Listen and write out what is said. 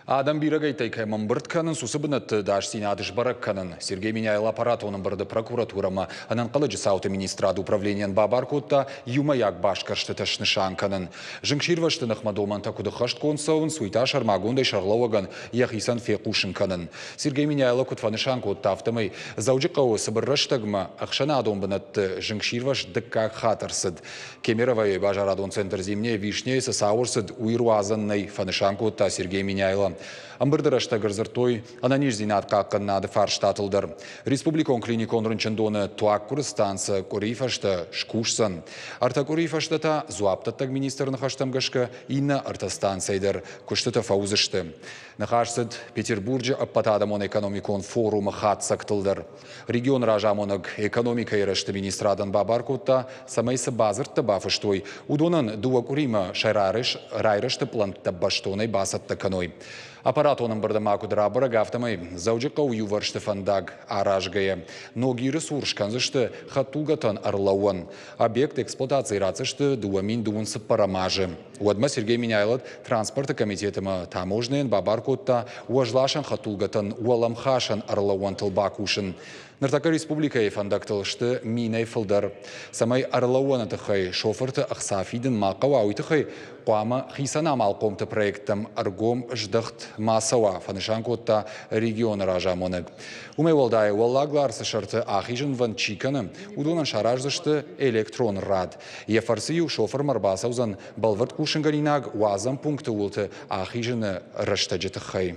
Адӕм бирӕгӕйттӕй кӕм ӕмбырд кӕнынц, уыцы бынӕтты ӕдасдзинад сбӕрӕг кӕнын. Сергей Меняйло аппаратон ӕмбырды прокуратурӕмӕ ӕнӕнхъӕлӕджы цауты министрады управленийӕн бабар кодта иумӕйаг басгӕрстытӕ снысан кӕнын. Зынгсирвӕзты ныхмӕ домӕнтӕ куыд ӕххӕстгонд цӕуынц, уый та сӕрмагондӕй сӕргълӕууӕгӕн йӕхицӕн фехъусын кӕнын. Сергей Меняйло куыд фӕнысан кодта, афтӕмӕй Дзӕуджыхъӕуы цыбыр рӕстӕгмӕ ӕхсӕнадон бынӕтты зынгсирвӕзт дыккаг хатт ӕрцыд. Кемеровойы базарадон центр «Зимняя вишня» цы цау ӕрцыд, уый руадзӕн нӕй, фӕнысан кодта Сергей Меняйло. Ӕмбырды рӕстӕг ӕрдзырдтой ӕнӕниздзинад хъахъхъӕнынады фарстатыл дӕр. Республикон клиникон рынчындоны туаггуыры станцӕ къуырийы фӕстӕ скусдзӕн. Ӕртӕ къуырийы фӕстӕ та дзуапдӕттӕг министры ныхӕстӕм гӕсгӕ иннӕ ӕртӕ станцӕйы дӕр куыстытӕ фӕуыдзысты. Ныхас цыд Петербурджы ӕппӕтадӕмон экономикон форумы хатдзӕгтыл дӕр. Регионы разамонӕг экономикӕйы рӕзты министрадӕн бабар кодта, цӕмӕй цы бадзырдтӕ бафыстой, уыдонӕн дыууӕ къуыримӕ сӕ райрӕзты пълӕнттӕ бӕстонӕй бацӕттӕ кӕной. Аппаратон ӕмбырды ма куыд рабӕрӕг, афтӕмӕй Дзӕуджыхъӕуы иувӕрсты фӕндаг аразгӕйӕ, Ногиры цур скӕндзысты хӕдтулгӕтӕн ӕрлӕууӕн. Объект эксплуатацийы ратдзысты 2024 азы. Уӕдмӕ Сергей Меняйло транспорты комитетмӕ таможнӕйӕн бабар кодта уӕзласӕн хӕдтулгӕтӕн уӕлӕмхасӕн ӕрлӕууӕнтыл бакусын. Ныртӕккӕ республикӕйы фӕндӕгтыл сты минӕй фылдӕр. Цӕмӕй ӕрлӕууӕны тыххӕй шофырты ӕхца фидын ма хъӕуа, уый тыххӕй хъуамӕ хицӕн амалхъомты проекттӕм ӕргом здӕхт ма цӕуа, фӕнысан кодта регионы разамонӕг. Уымӕй уӕлдай, Уӕллаг Ларсы сӕрты ахизынвӕнд чи кӕны, уыдонӕн сараздзысты электрон рад. Йӕ фӕрцы-иу шофырмӕ ӕрбацӕудзӕн бӕлвырд хъусынгӕнинаг уадзӕн пункты уылты ахизыны рӕстӕджы тыххӕй.